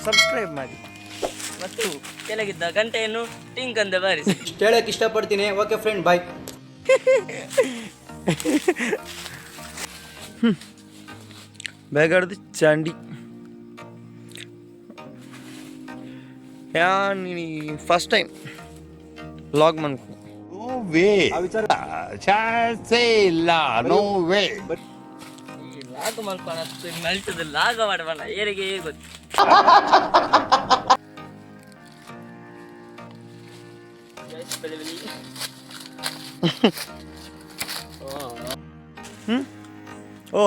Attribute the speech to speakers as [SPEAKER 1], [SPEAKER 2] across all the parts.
[SPEAKER 1] Subscribe ಮಾಡಿ.
[SPEAKER 2] ಮತ್ತು ಕೆಳಗಿದ್ದ ಗಂಟೆಯನ್ನು think ಅಂತ ಬಾರಿಸಿ.
[SPEAKER 3] ಇಷ್ಟು ಹೇಳಕ್ಕೆ ಇಷ್ಟಪಡ್ತೀನಿ. Okay friend, bye.
[SPEAKER 1] ಬೇಗಾಡ್ದು ಚಾಂಡಿ ಯಾನ್ ಫಸ್ಟ್ ಟೈಮ್ ಲಾಗ್ ಮನ್ಕು.
[SPEAKER 4] No way. ಚಾನ್ಸೇ ಇಲ್ಲ, ನೋ ವೇ.
[SPEAKER 2] ಈ ಲಾಗ ಮಲ್ಪಣ ಮಲ್ತದ ಲಾಗ ಮಾಡಬಣ್ಣ ಏರಿಗೆ ಗೊತ್ತು. Guys, ಬಲಿ ಬಲಿ.
[SPEAKER 1] ಓ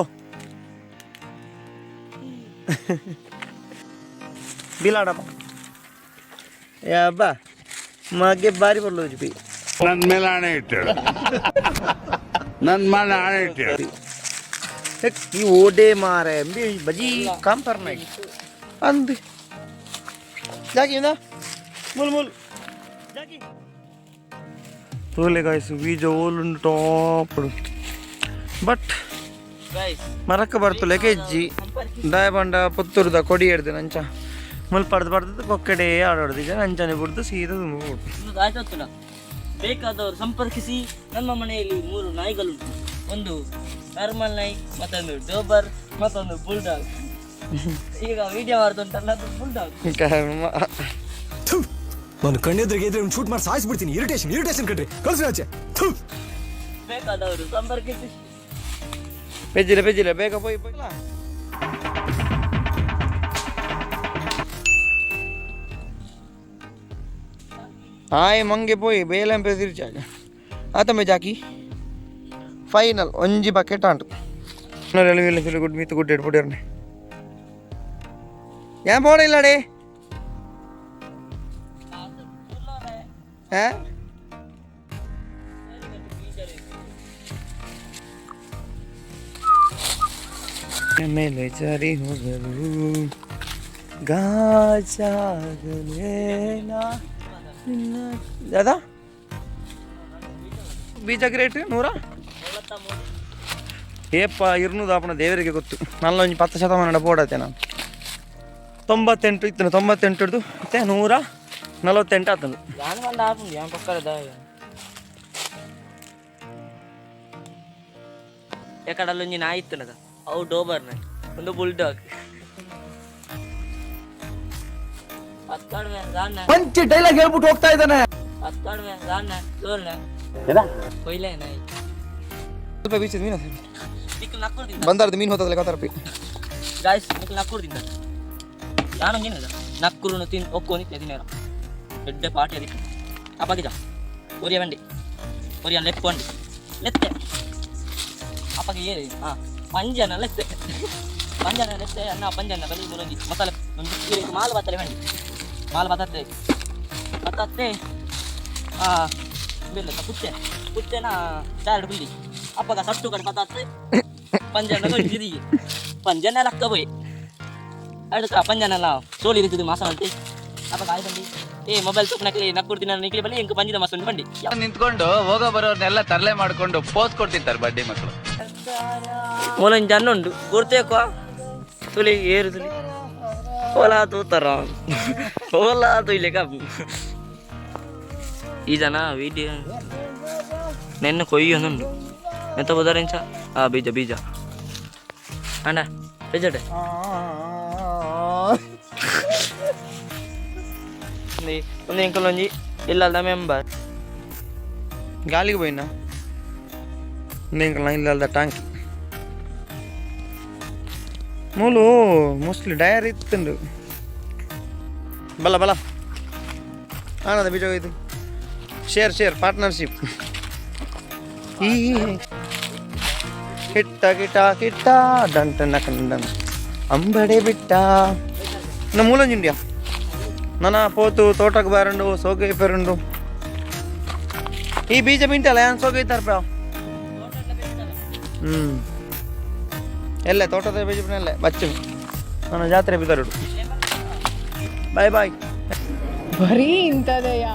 [SPEAKER 1] ಬಿಲಾಡಪ್ಪ ಯಬ್ಬ ಮಗೆ ಬಾರಿ ಬರ್ಲೋಜು ಬಿ.
[SPEAKER 4] ನನ್ ಮೇಲೆ ಆಣೆ ಇಟ್ಟಳು, ನನ್ ಮೇಲೆ ಆಣೆ ಇಟ್ಟಳು.
[SPEAKER 1] ಈ ಓಡೆ ಮಾರೆ ಬಿ ಬಜಿ ಕಾಮ್ ಪರ್ನ ಅಂದ್ ಜಾಕಿ ಇಂದ ಮುಲ್ ಮುಲ್ ಜಾಕಿ ತೋಲೆ ಗಾಯ್ಸ್ ಬೀಜ ಓಲುಂಡು ಟಾಪ್ ಬಟ್
[SPEAKER 2] Guys,
[SPEAKER 1] ಮರಕ್ಕ ಬರ್ತುಲೆ ಕೆಜ್ಜಿ ದಾಯಬಂಡ ಪುತ್ತೂರುದ ಕೊಡಿ ಹಿಡ್ದು ನಂಚ ಮುಲ್ ಪಡ್ದು ಪಡ್ದು ಕೊಕ್ಕಡೆ ಆಡಾಡ್ದು ಈಗ ನಂಚನೆ ಬಿಡ್ದು ಸೀದಾ ದುಂಬು.
[SPEAKER 2] ಇದು ಆಯ್ತು. ಬೇಕಾದವರು ಸಂಪರ್ಕಿಸಿ. ನಮ್ಮ ಮನೆಯಲ್ಲಿ ಮೂರು ನಾಯಿಗಳುಂಟು. ಒಂದು ನಾರ್ಮಲ್ ನಾಯಿ, ಮತ್ತೊಂದು ಡೋಬರ್, ಮತ್ತೊಂದು ಬುಲ್ಡಾಗ್. ಈಗ ವಿಡಿಯೋ ಮಾಡ್ದುಂಟಲ್ಲ, ಅದು ಬುಲ್ಡಾಗ್.
[SPEAKER 1] ಕರ್ಮ.
[SPEAKER 5] ನಾನು ಕಣ್ಣೆದ್ರಿಗೆ ಇದ್ರೆ ಒಂದು ಶೂಟ್ ಮಾಡಿ ಸಾಯಿಸ್ಬಿಡ್ತೀನಿ. ಇರಿಟೇಷನ್ ಇರಿಟೇಷನ್ ಕಣ್ರಿ, ಕಳ್ಸಿ ಆಚೆ. ಥು.
[SPEAKER 2] ಬೇಕಾದವರು ಸಂಪರ್ಕಿಸಿ.
[SPEAKER 1] ಪೆಜ್ಜಿಲೆ ಪೆಜ್ಜಿಲೆ ಬೇಗ ಪೋಯ್ ಪೋಯ್. ಆಯ್ ಮಂಗೆ ಪೋಯ್ ಬೇಲಂಪೆ ತಿರ್ಚಾಗ ಆತಂಬೆ ಜಾಕಿ ಫೈನಲ್ ಒಂಜಿ ಬಕೆಟ್ ಆಂಟು ಗುಡ್ ಮೀತು ಗುಡ್ ಎಡ್ಪುಡಿರ್ನೆ ಏನ್ ಬೋಡ ಇಲ್ಲಡೆ. ಹಾ ಮೇಲೆ ಜಾರಿ ಹೋಗಲು ಗಾಜಾಗಲೇನ ನಿನ್ನ ದಾದಾ ಬೀಜ ಗ್ರೇಟ್ ನೂರ ಏಪ್ಪ ಇರ್ನೂದು ಆಪಣ ದೇವರಿಗೆ ಗೊತ್ತು. ನಲ್ಲ ಒಂಜಿ 10 ಶತಮಾನ ಪೋಡತ್ತೆ ನಾನು 98 ಇತ್ತು, 98 ಹಿಡ್ದು ಮತ್ತೆ 148 ಆತಂದು.
[SPEAKER 2] ಯಾನ್ ಬಂದ ಆಪುಂಡು ಯಾನ್ ಪಕ್ಕದ ಎಕಡಲ್ಲೊಂಜಿ ನಾಯಿ ಇತ್ತನದ, ಅವು ಡೋಬರ್ ನಾಯಿ, ಒಂದು ಬುಲ್ಡಾಗ್. ಪಕ್ಕಡ್ವೆ ರಾಣ.
[SPEAKER 3] ಪಂಚ್ ಡೈಲಾಗ್ ಹೇಳ್ಬಿಟ್ಟು ಹೋಗ್ತಾ ಇದ್ದಾನೆ.
[SPEAKER 2] ಪಕ್ಕಡ್ವೆ ರಾಣ ದೋರ್ನ ಕೊಯ್ಲೆ ನಾಯಿ.
[SPEAKER 1] ಸ್ವಲ್ಪ ಬೀಚದ ಮೀನು.
[SPEAKER 2] ನಿಕ್ಲು ನಕ್ಕುರ್ದಿಂದ.
[SPEAKER 1] ಬಂದಾರ್ದು ಮೀನು ಹೋತದಲ್ಲ ಕತರಪಿ.
[SPEAKER 2] ಗಾಯ್ಸ್, ನಿಕ್ಲು ನಕ್ಕುರ್ದಿಂದ ಯಾನೊಂಜಿನದ ನಕ್ಕುರುನು ತಿನ್ ಒಕ್ಕು ನಿತ್ಯ ತಿನ್ನೇರ ಎಡ್ಡೆ ಪಾಟಿ ಅದಕ್ಕೆ ಅಪ್ಪಗಿಜ ಒರಿಯ ಬಂಡಿ ಒರಿಯ ಲೆಪ್ಪು ಬಂಡಿ ಲೆತ್ತೆ ಅಪ್ಪಗೆ ಏರಿ ಹಾಂ ಪಂಜನ ಲೆತ್ತೆ ಪಂಜನ ಲೆತ್ತೆ ಅನ್ನ ಪಂಜನ ಬಲಿ ಮುರಂಜಿ ಮಸಾಲೆ ಒಂದು ಇರಿಗೆ ಮಾಲ್ ಬತ್ತಲೆ ಬಂಡಿ ಮಾಲ್ ಬತ್ತತ್ತೆ ಬತ್ತತ್ತೆ ಆ ಬೆಲ್ಲತ್ತ ಪುಚ್ಚೆ ಪುಚ್ಚೆನ ಚಾರಡು ಪುಲ್ಲಿ ಅಪ್ಪಗ ಸಟ್ಟು ಕಡೆ ಬತ್ತತ್ತೆ ಪಂಜನ ಕೊಂಚಿದಿ ಪಂಜನ ಲಕ್ಕ ಪೋಯ್ അടുത്ത ಪಂಜನಲ್ಲ ಸೋಲಿ ಇರ್ತದೆ ಮಾಸ ಅಂತೆ. ಅಪ್ಪ ಕಾಯಿ ಬಂಡಿ ಏ ಮೊಬೈಲ್ ತೂಪ್ನಕ್ಲಿ ನಕ್ಕುರ್ದಿನ ನಿಕ್ಲಿ ಬಲ್ಲಿ ಎಂಕ್ ಪಂಜಿದ ಮಾಸ ಉಂಟು ಬಂಡಿ.
[SPEAKER 6] ನಿಂತ್ಕೊಂಡು ಹೋಗೋ ಬರೋರ್ನೆಲ್ಲ ತರಲೆ ಮಾಡ್ಕೊಂಡು ಪೋಸ್ ಕೊಡ್ತಿರ್ತಾರೆ ಬಡ್ಡಿ ಮಕ್ಕಳು.
[SPEAKER 2] ಮೂಲೊಂಜಿ ಜನ ಉಂಡು ಗುರ್ತೇಕೋ ತುಲಿ ಏರು ತುಲಿ ಓಲಾ ತೂತಾರ ಓಲಾ ತುಯ್ಲೆ ಕಬ್ಬು ಈ ಜನ ವಿಡಿಯೋ ನೆನ್ನೆ ಕೊಯ್ಯೊಂದುಂಡು ಎಂತ ಬೋದಾರೆಂಚ ಆ ಬೀಜ ಬೀಜ ಅಣ್ಣ ಬೀಜಡೆ ಒಂದು ಎಂಕಲೊಂಜಿ ಇಲ್ಲದ ಮೆಂಬರ್.
[SPEAKER 1] ಗಾಲಿಗೆ పోయినా ఇంకా ಇಲ್ಲ ಟ್ಯಾಂಕ್ ಮೂಲು ಮೋಸ್ಟ್ಲಿ ಡಯರ್ ಇತ್ತುಂಡು ಬಲ ಬಲ ಆನದ ಬೀಜ ಹೋಯ್ತು. ಶೇರ್ ಶೇರ್ ಪಾರ್ಟ್ನರ್ಶಿಪ್ ಈ ಕಿಟ್ಟ ಕಿಟ್ಟ ಕಿಟ್ಟ ದಂಟನ ಕಂಡನ್ ಅಂಬಡೆ ಬಿಟ್ಟ ನಮ್ಮ ಮೂಲಂಜುಂಡಿಯಾ ನನ್ನ ಪೋತು ತೋಟಕ್ಕೆ ಬಾರಂಡು ಸೋಗೆ ಪೆರುಂಡು ಈ ಬೀಜ ಮಿಂಟಲ್ಲ ಏನ್ ಸೋಗೆ ಇದ್ದಾರಪ್ಪ. ಹ್ಞೂ ಎಲ್ಲೇ ತೋಟದ ಬೀಜ ಅಲ್ಲೇ ಬಚ್ಚು ನನ್ನ ಜಾತ್ರೆ ಬಿದ್ದಾರು. Boy boy.
[SPEAKER 7] ಬರೀ ಇಂಥದೆಯಾ?